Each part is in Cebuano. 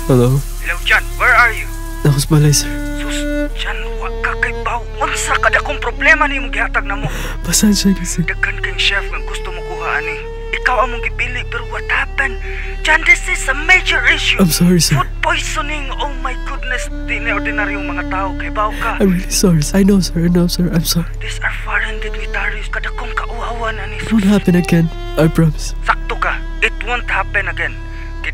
Hello? Hello, John. Where are you? Ako sa balay, sir. Sus, John, wa ka kay baw. Unsa kada kong problema ni imong gihatag namo? Pasensya na, sir. Daghan kang chef nga gusto mo kuha ani. Ikaw among gipili, pero what happened? John, this is a major issue. I'm sorry, sir. Food poisoning. Oh my goodness. Di na ordinaryong mga tao. Kay baw ka. I'm really sorry. I know, sir. I know, sir. I'm sorry. These are foreign dignitaries. Kada kong kauawan ani. It won't happen again. I promise. Sakto ka. It won't happen again.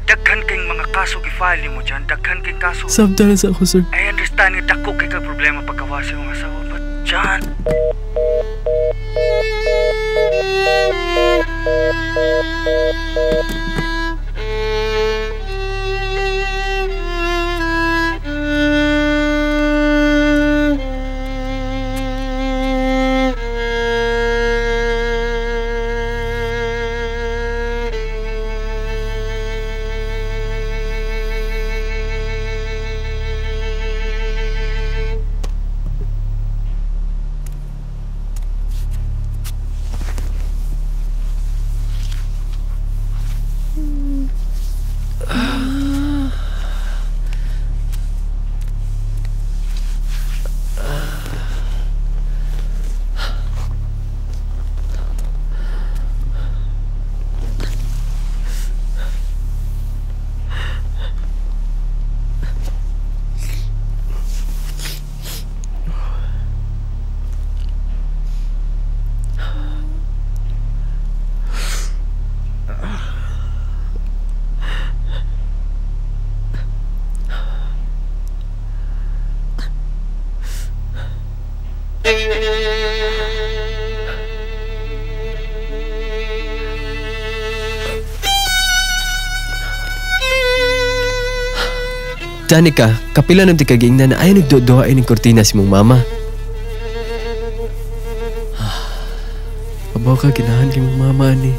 Daghan kay mga kaso gi-file nimo dyan. Daghan kay kaso. Samtalan sa ako, sir. I understand nga dako kay ka problema pagkawa sa imong asawa, but John, Danica, kapila nang tikagingna na ay nagduduhain ng kortina si mong mama. Abaw ka, ginahan kay mong mama ni.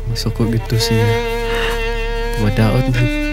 Masuko gito siya. Madaot na.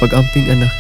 Pag-amping, anak.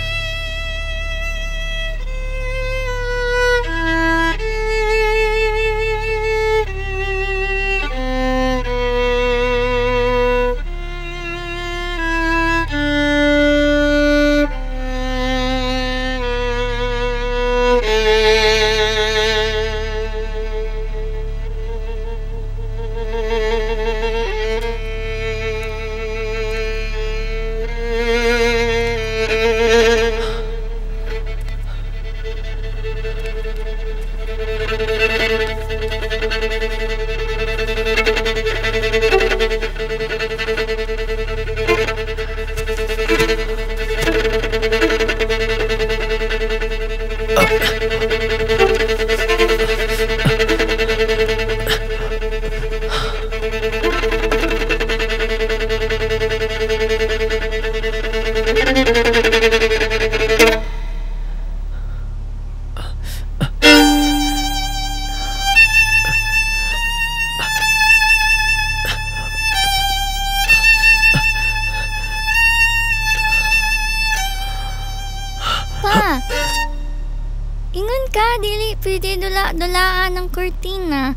Pa, ingon ka, dili pwede. dula-dulaan ng kurtina.